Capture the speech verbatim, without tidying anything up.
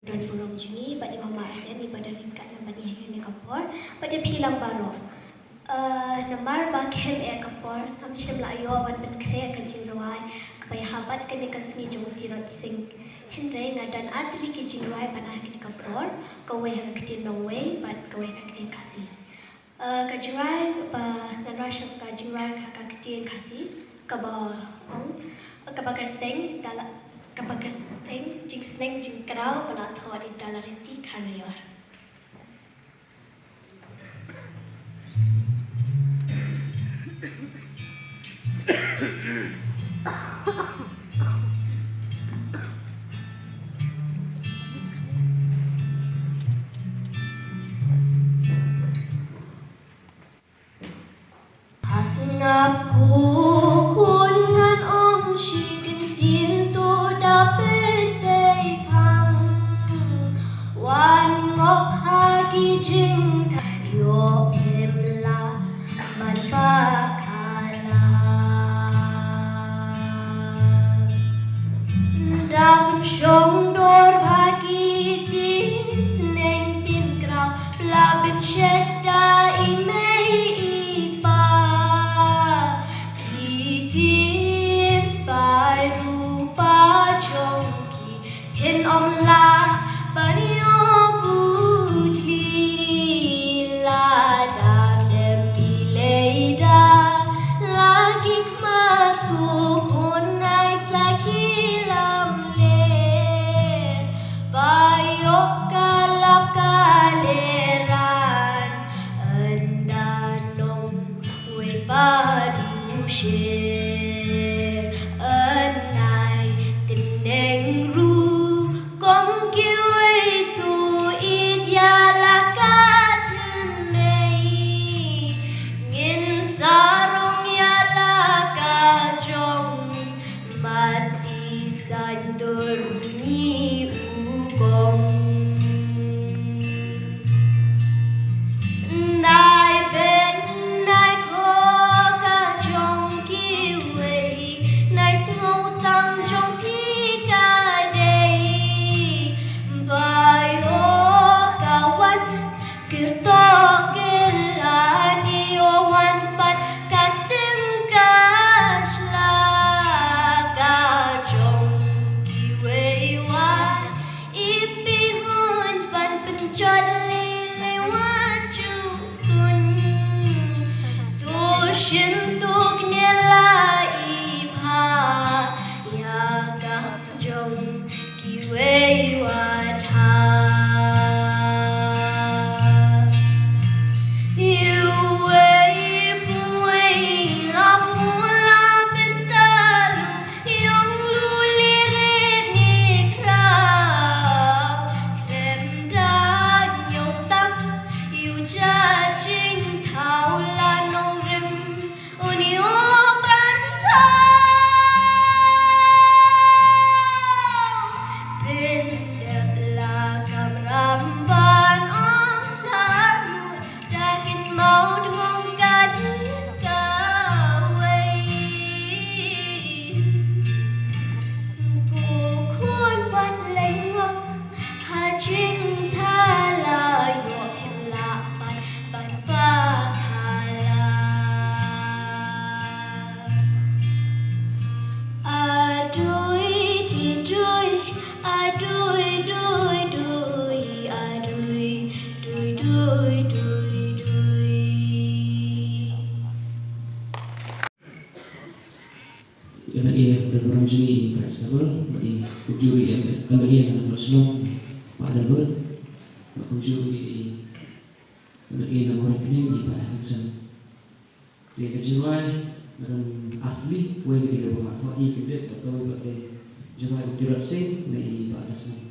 Don burom jong ngi bad i Mama Eden iba don ryngkat ngan bad ngi ha kane ka por bad ïa phi lang baroh. Eh, namar ba khem eh ka por ngam shym la ïoh ban pynkhreh ka jingrwai kaba ïaha bad kane ka sngi jong u Tirot Sing. Hynrei nga don ar tylli ki jingrwai ban ai ha kane ka por, kawei ha ka ktien nongwei bad kawei ha ka ktien Khasi. Eh, ka jingrwai ba ngan rwai sha ka jingrwai ha ka ktien Khasi kaba ong, kaba kyrteng da la, kaba kyrteng Jingsneng Jingkraw ba la thoh da i Dalariti Kharnaior. Ha sngap ko khun, ngan ong shi kyntien, to da pynbeit phang. Wan ngop ha ki jingthaw, ïoh phim lah ban bakla. Da pynshong dor bha ki tien sneng tien kraw, la pynshet da i mei i pa. Ki tien spah rupa jong ki phin ym lah ban ïoh bujli. Lada khlem i Leida la ki khmat, to khun ai sa ki lamler. Ba ïoh ka lap ka lehraiñ, ynda nongwei pat u sher. Yn ai tneng rukom kiwei, to ïeit ïa la ka tneng. Ngin sarong ïa la ka jong Mati Saiñdur, u ngi u kong. Nai beiñ nai kho ka jong kiwei, nai sngewtang jong phi ka dei. Ba ïoh ka wan kyrtoh kylla, ïoh wan pat ka teng ka shla. Ka jong kiwei wat i phi hun ban pynjot lei lei wat ju skun. To shim to kñia la i bha ïa ka jong kiwei wat ha. Iwei pa iwei la bun la bynta lu, ïong lu lirit ngi khraw. Khlem da ñiew tang ïa u ja jingthaw, la nongrim un ïoh ban thaw. Pyndep la kamram ban ong samut, da kin mawdmong ka dien kawei. Ko khun wat leng ngop ha jingthala, ïoh im lah ban ban bakla. Adui di dui, adui dui dui, adui dui dui dui dui. Ïa na ïa da burom jong i Prince Double, bad i kumjuh ruh ïa ka na ïa na Burom Shnong, Bah Double, bad kumjuh ruh ïa i na ïa na Burom Kning, i Bah Hanson. Te ka jingrwai ka don artylli, wei ka dei kaba nga thoh ïa ka dei, bad kawei pat ka dei jingrwai u Tirot Sing na i Bah Desmond.